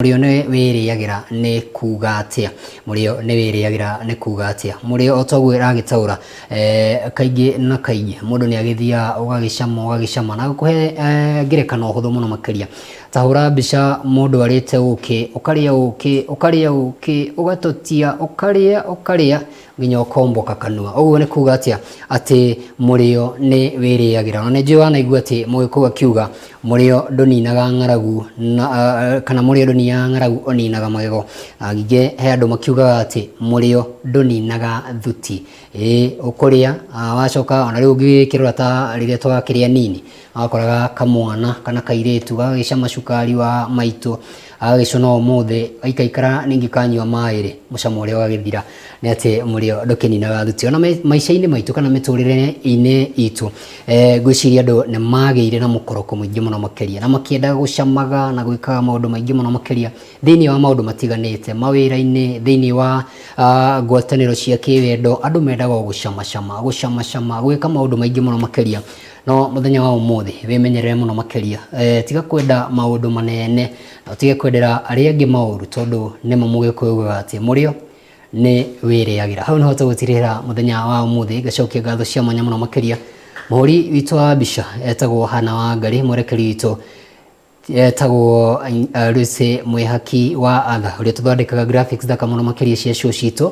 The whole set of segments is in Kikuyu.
Mũrĩo nĩ wĩrĩagĩra nĩ kuga atĩa? Mũrĩo nĩ wĩrĩagĩra nĩ kuga atĩa? Mũrĩo o toguo ĩragĩtaũra eh, kaingĩ na kaingĩ mũndũ nĩ agĩthiaga ũgagĩcama ũgagĩcama na gũkũhe eh, ngerekano hũthũ mũno makĩria ta hũra mbica mũndũ arĩte ũkĩ ũkarĩa ũkĩ ũkarĩa ũkĩ ũgatotia ũkarĩa ũkarĩa nginya ũkomboka kanua ũguo nĩ kuga atĩa atĩ mũrĩo nĩ wĩrĩagĩra na nĩ njũĩ wanaigua atĩ mũgĩkũyũ akiuga mũrĩo ndũninaga ng'aragu na, uh, kana mũrĩo ndũninaga ng'aragu ũninaga magego na ningĩ he andũ makiugaga atĩ mũrĩo ndũninaga thuti ĩĩ ũkũrĩa uh, wacoka ona rĩu ũngĩkĩrora ta rĩrĩa twakĩrĩa nini wakoraga kamwana kana kairĩtu gagagĩcama cukari wa maitũ agagĩcũna ũmũthĩ gaikaikara ningĩ kanyua maĩ rĩ mũcamo ũrĩa ũgagĩthira nĩ atĩ mũrĩo ndũkĩninaga thuti ona maica-inĩ maitũ kana mĩtũrĩre-inĩ itũ eh, ngwĩciria andũ nĩ magĩire na mũkoroko mũingĩ mũno makĩria na makĩenda gũcamaga na gwĩkaga maũndũ maingĩ mũno makĩria thĩinĩ wa maũndũ matiganĩte mawĩra-inĩ thĩinĩ wa ah, ngwatanĩro cia kĩwendo andũ mendaga o gũcamacama gũcamacama gwĩka maũndũ maingĩ mũno makĩria no mũthenya wa ũmũthĩ wĩmenyerere mũno makĩria eh, tiga kwenda maũndũ manene na ũtige kwendera arĩa angĩ maũru tondũ nĩmo mũgĩkũyũ ugaga atĩ mũrĩo nĩ wĩrĩagĩra hau nĩho tũgũtirĩra mũthenya wa ũmũthĩ ngacokia ngatho cia mwanya mũno makĩria mũhũri witũ wa mbica etagwo Hana wa Ngarĩ mwerekeri witũ etagwo uh, Lucy Mwĩhaki wa Atha ũrĩa tũthondekaga graphics thaka mũno makĩria cia show citũ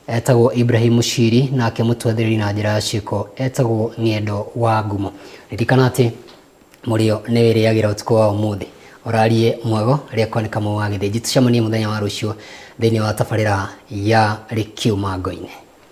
etagwo Ibrahim Mushiri nake mũtwathĩrĩri na njĩra ya ciĩko etagwo Ng'endo wa Ngumo ririkana atĩ mũrĩo nĩ wĩrĩagĩra ũtukũ wa ũmũthĩ ũrarie mwego rĩakwa nĩ Kamau wa Gĩthĩnji tũcemanie mũthenya wa rũciũ thĩinĩ wa tabarĩra ya Rĩkiuma Ngo-inĩ.